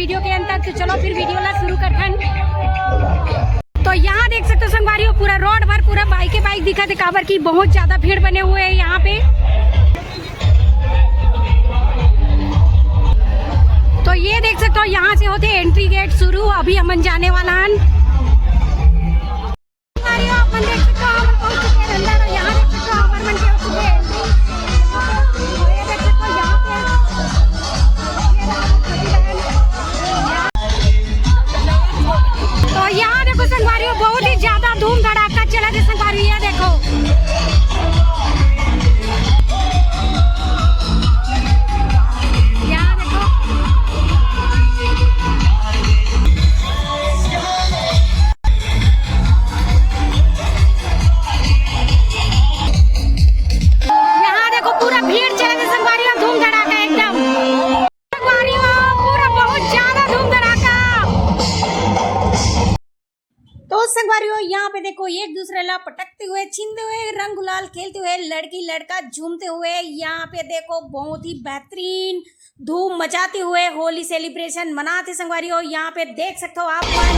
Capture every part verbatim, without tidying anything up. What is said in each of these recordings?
Video के अंत तक। तो चलो फिर वीडियो ला शुरू करथन। तो यहाँ देख सकते हो संगवारी हो, पूरा रोड भर पूरा बाइक के बाइक दिखत हे, काबर की बहुत ज्यादा भीड़ बने हुए हैं यहाँ पे। तो ये देख सकते हो, यहाँ से होते एंट्री गेट शुरू। अभी हमन जाने वाला हन। संगवारी हो, आप मन देख सकते हो, हमन पहुंच चुके हैं अंदर। और यहाँ देख सकते हो, हमर मन के हो चुके हैं एंट्री। और ये देख सकते हो, यहाँ पे तो यहाँ देखो संगवारी हो, बहुत ही ज्यादा धूम धड़ाका चलत हे संगवारी हो, ये देखो। यहाँ देखो। यहाँ देखो, पूरा भीड़ चलत हे संगवारी हो, धूम धड़ाका एकदम। संगवारी हो, पूरा बहुत ज्यादा धूम धड़ाका। तो संगवारी हो, यहाँ पे देखो, एक दूसरे ला पटकते हुए, छीनते हुए, रंग गुलाल खेलते हुए, लड़की लड़का झूमते हुए, यहाँ पे देखो, बहुत ही बेहतरीन धूम मचाते हुए होली सेलिब्रेशन मनाते संगवारी हो। यहाँ पे देख सकते हो आप मन।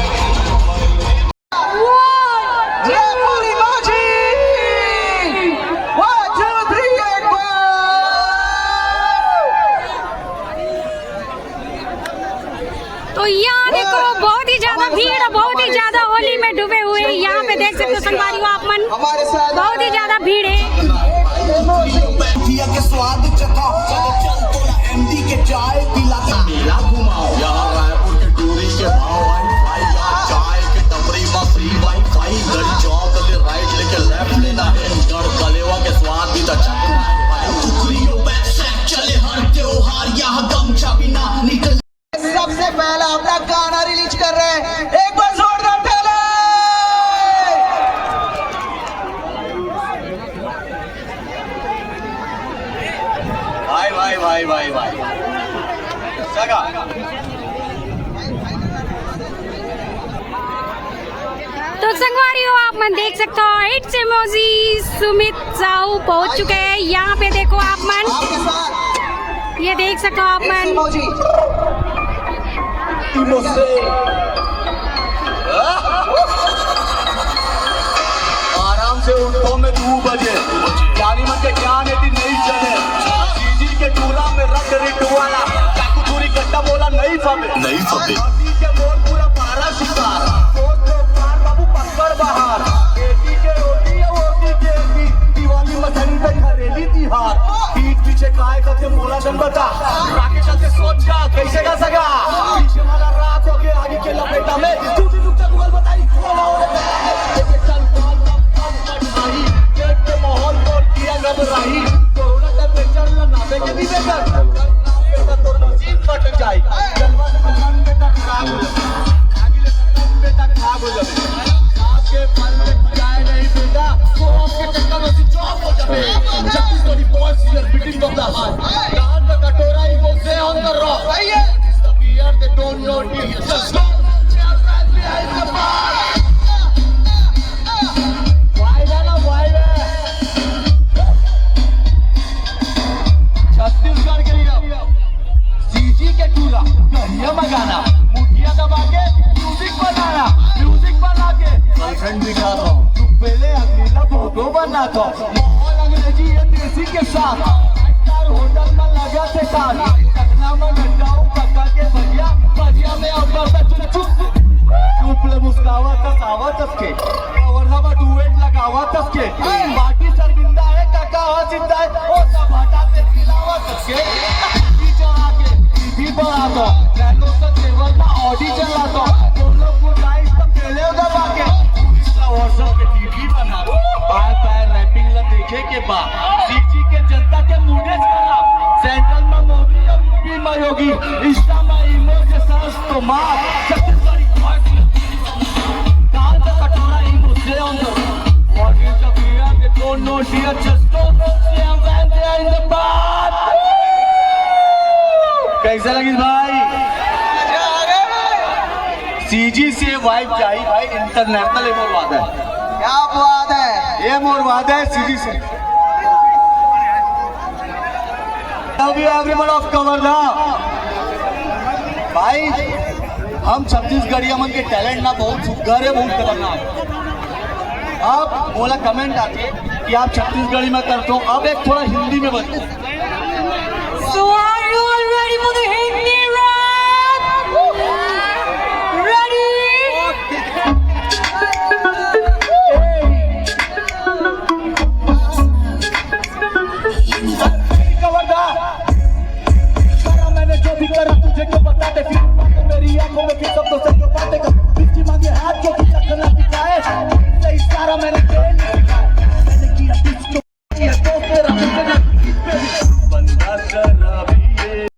जय पूरी माझी। One, two, three, एक बार। तो यहाँ देखो, बहुत ही ज्यादा भीड़, बहुत ही ज्यादा होली में डूबे हुए। यहाँ पे देख सकते हो संगवारी हो आप मन, बहुत ही ज्यादा भीड़ है। पिया के स्वाद चखा, चल तो ना एमडी के चाय पिला। मेला घुमाओ यहाँ रायपुर के टूरी के भाव। वाईफाई या चाय के टपरी मा फ्री वाईफाई। गली चौक ले राइट लेके लेफ्ट लेना है। गढ़ कलेवा के स्वाद भी तो चखना है भाई। टुकड़ियों बैक चले हर त्योहार, यहाँ गमछा बिना निकल। सबसे पहला अपना गाना रिलीज कर रहे हैं, एक बार जोरदार ताली। भाई, भाई, भाई, भाई, भाई। सगा। तो संगवारी हो, आप मन देख सकते हो, इट्स इमोजी सुमित साहू पहुंच चुके हैं। यहाँ पे देखो आप मन, ये देख सकते हो आप मन। आराम से उठो में दू बजे, जानी मन के ज्ञान यदि नहीं चले। जीजी के टूरा में रख रिट वाला, चाकू छुरी कट्टा बोला नहीं फबे। नहीं फबे। के बोल पूरा बारह सितारा। दोस्त लोग मार बाबू पकड़ बाहर। बेटी के रोटी या वोटी के भी। दिवाली मछली पे घरेली तिहार। पीठ पीछे काय करके मोला जन बता। आगे चल के सोच जा, कैसे का सगा। पीछे वाला राख हो गया, आगे के लपेटा में। तू भी रुक जा, गूगल बताई। चल, चल, चल, चल। आई, पेट के माहौल को किया गम राही। कोरोना का प्रेशर ना नापे के भी बेहतर। बेटा तो मशीन फट जाए। जलवा से दुकान बेटा खराब हो जाए। आगे ले दुकान बेटा खराब हो जाए। आपके पल में जाए नहीं बेटा। तो आपके चक्कर में switch off हो जाए। Chhattisgarhi boys here beating of the heart। दान का कटोरा ही वो से on the rock। It's the beer they don't know it। Just go। Vibe है ना, vibe है। छत्तीसगढ़ के लिए सीजी के टूरा, करिया मगाना, मुठिया दबा के music बनाना, music बना के girlfriend भी चाहता हूँ। तू पहले अगली ला भोगो बनाता हूँ। माहौल अंग्रेजी या देसी के साथ। Five star होटल में लगा थे साथ। चखना में गंडाऊ पका के बढ़िया, बढ़िया में अब चुप चुप। चुप ले मुस्कावा था सावा तक के। कवर्धा में duet लगावा तक के। पार्टी शर्मिंदा है, काका हो जिंदा है। ओ सब हटा के पिलावा तक के। टीवी चढ़ा के, टीवी बढ़ा दो। चैनल से केबल का ऑडी चला दो। दोनों को लाइट तक पहले दबा के। इसका WhatsApp पे टीवी बना दो। बाय बाय रैपिंग ला देखे के बाद। सीजी के जनता के मूडे खराब। सेंट्रल में मोदी, अब यूपी में योगी। इंस्टा में इमो के सांस तो मार। छत्तीसगढ़ी पार्टी। दाल का कटोरा ही मुझसे अंदर। What is the beer? They don't know dear, just don't know they are when they are in the bar। कैसा लगी भाई? सीजी से वाइब जाई भाई, इंटरनेशनल एक और बात है। क्या बात है? ये मोर वादा है सीजी से। Love you everyone of Kawardha. भाई, हम छत्तीसगढ़िया मन के टैलेंट ना बहुत सुग्घर हे, बहुत खतरनाक हे। अब मोला कमेंट आथे कि आप छत्तीसगढ़ी में करथो, अब एक थोड़ा हिंदी में बता। So are you all ready for the Hindi rap? Ready? करा मैंने जो भी करा, तुझे क्यों बता दे? फिर बातें मेरी आंखों में, फिर शब्दों से क्यों बातें कर? बिस्की मांगे हाथ जो तू चखना सिखाए, सही सारा मैंने खेल सिखाए। मैंने किया तुझको, किया दोस्त तेरा मुझे ना, बंदा शराबी है।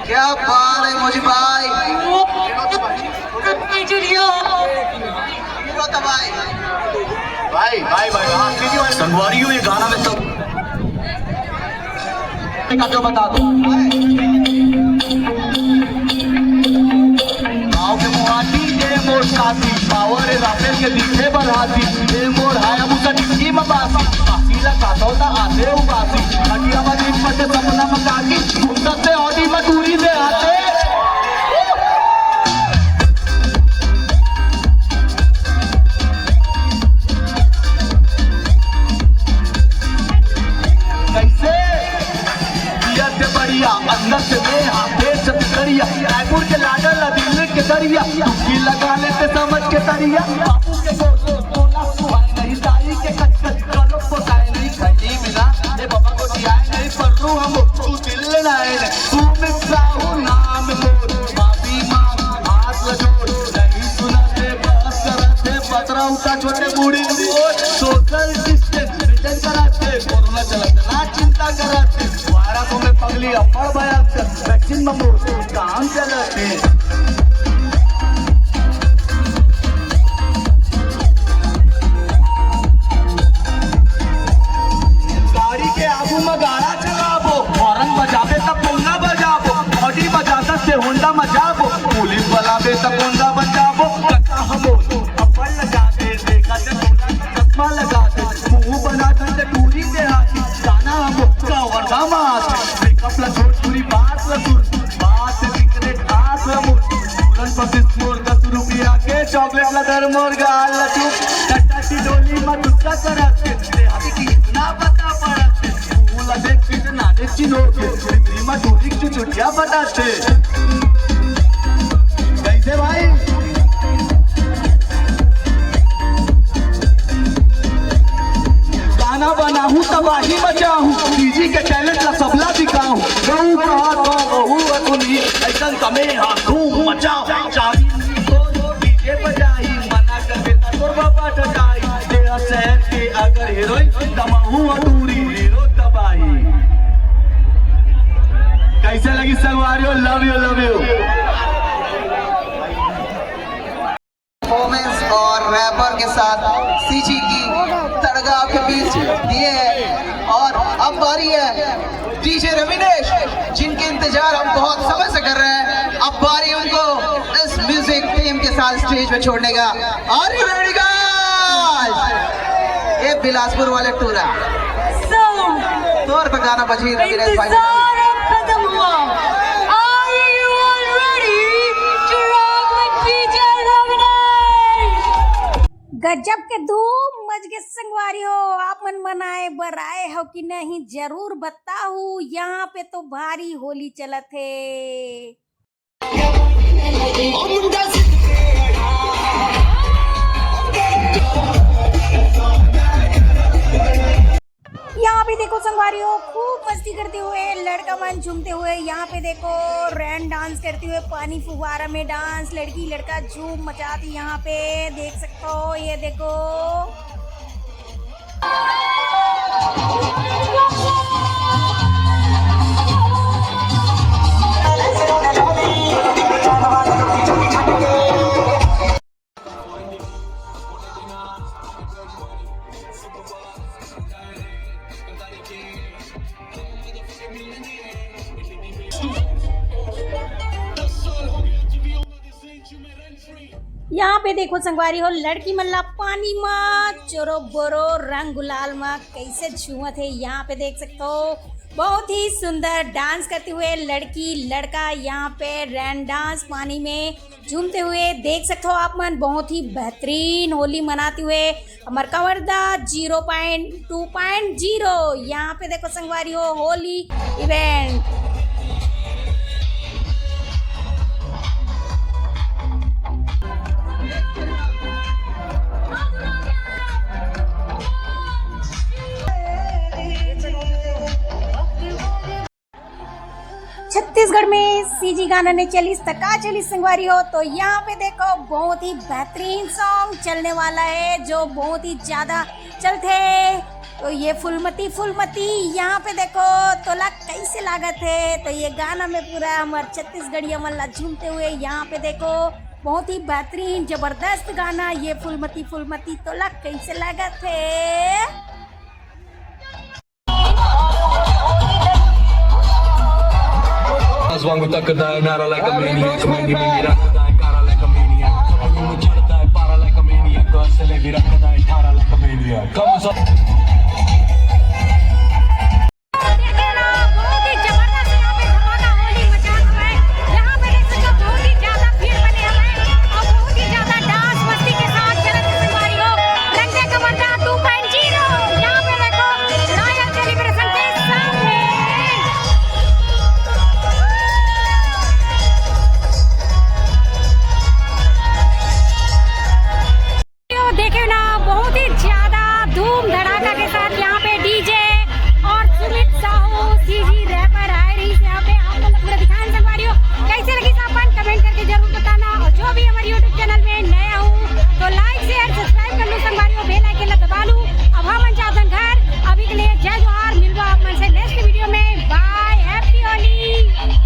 क्या बात है मुझे भाई। भाई, भाई, भाई, भाई। संगवारी हो, ये गाना में तो का जो बता दो। गाँव के मुहाती, ए मोर साथी, पावर राफेल के दिखे बरहाती, ए मोर हाया मुसा टिक्की में बासी, बासी ला सातों ता आते उबासी, खटिया में दिन पटे सपना में काकी, घूमता से औडी में दूरी से आते। कैसे? पियत बढ़िया, अंदर से नेहा, देश भितरिया, रायपुर के लाडल, दिल्ली के दरिया, डुबकी लगा लेते समझ के तरिया। बाबू के गोद, तोला सुहाए नहीं, दाई के कचकच, चलो पोसाए नहीं, खैनी मिला, ए बाबा को दियाए नहीं, पर रू हम तू दिल लाए नहीं, तू मिसाऊ नाम मोर, माफी मांग, हाथ लजोड़, नहीं सुनाते, बस करते, पतरा उठा छोटे बूढ़ी, सोशल डिस्टेंस मेंटेन कराते, कोरोना चलत ना चिंता कराते, वायरस में पगली अब्बड़ भयंकर, वैक्सीन में मोर काम चलते। गाड़ी के आगू में गाड़ा चलाबो, हॉर्न बजाबे त पोंगा बजाबो, ऑडी बजाता से होंडा में जाबो, पुलिस बलाबे त कोंदा बजाबो, कका हमो अब्बड़ लगा दे, देखा ते तोला चश्मा लगा दे, मुंह बना दे टूरी दे हाथी, गाना हमो कवर्धा मास, मेकअप ला छोड़ पूरी बात ला सुन, बात सीक्रेट बात ला बोल, तुरंत पच्चीस मोर दस रुपया के चॉकलेट ला दर मोर गाल ला चुप, टट्टा की डोली में दुस्सा करत, ते अभी की इतना पता पड़त, मुंह ला देख के ना देख चिन्हो के, बिक्री में डोली की चुटिया बताते। कैसे भाई? गाना बनाहूं तबाही मचाहूं, डीजे के टैलेंट ला सबला दिखाहूं। गऊ कहा तो गऊ अतुनी, ऐसन कमे हा धूम मचाओ। चाबी तो डीजे बजाई, मना करबे त तोर बाबा डटाई। तेरा शहर के अगर हीरोइन, तमाहू अधूरी हीरो तबाही। कैसे लगी संगवारी हो? Love you, love you। Performance और रैपर के साथ सीजी की तड़का आपके बीच दिए हैं। और अब बारी है डीजे रविनेश, जिनके इंतजार हम बहुत समय से कर रहे हैं। अब बारी उनको इस म्यूजिक टीम के साथ स्टेज पे छोड़ने का। Are you ready, guys? ये बिलासपुर वाले टूरा। So, तौर पे गाना बजी रविनेश भाई। इंतजार अब खत्म हुआ। Are you all ready to rock with गजब के धूम मच गे संगवारी हो। आप मन मनाए बर आए हो कि नहीं, जरूर बताहू। यहाँ पे तो भारी होली चलत हे। यहाँ पे देखो संगवारी हो, खूब मस्ती करते हुए लड़का मन झूमते हुए। यहाँ पे देखो, रेन डांस करते हुए, पानी फुवारा में डांस, लड़की लड़का झूम मचाती। यहाँ पे देख सकते हो, ये देखो। यहाँ पे देखो संगवारी हो, लड़की मन ला पानी मा चोरो बोरो रंग गुलाल मा कैसे छुअत हे। यहाँ पे देख सकते हो, बहुत ही सुंदर डांस करते हुए लड़की लड़का। यहाँ पे रेन डांस पानी में झूमते हुए देख सकते हो आप मन, बहुत ही बेहतरीन होली मनाते हुए हमर Kawardha zero point two point zero. यहाँ पे देखो संगवारी हो, होली इवेंट। छत्तीसगढ़ में सीजी गाना ने चलिस त का चलिस संगवारी हो। तो यहाँ पे देखो, बहुत ही बेहतरीन सॉन्ग चलने वाला है, जो बहुत ही ज्यादा चलते हैं। तो ये फूलमती फूलमती यहाँ पे देखो, तोला कैसे लागत है। तो ये गाना में पूरा हमार छत्तीसगढ़िया मन ला झूमते हुए यहाँ पे देखो, बहुत ही बेहतरीन जबरदस्त गाना ये फूलमती फूलमती, तोला कैसे लागत है। As one with the Kadai, not like a maniac, maniac, maniac, not like a maniac. Para like a maniac, go sell it, not like a maniac. Come on, so.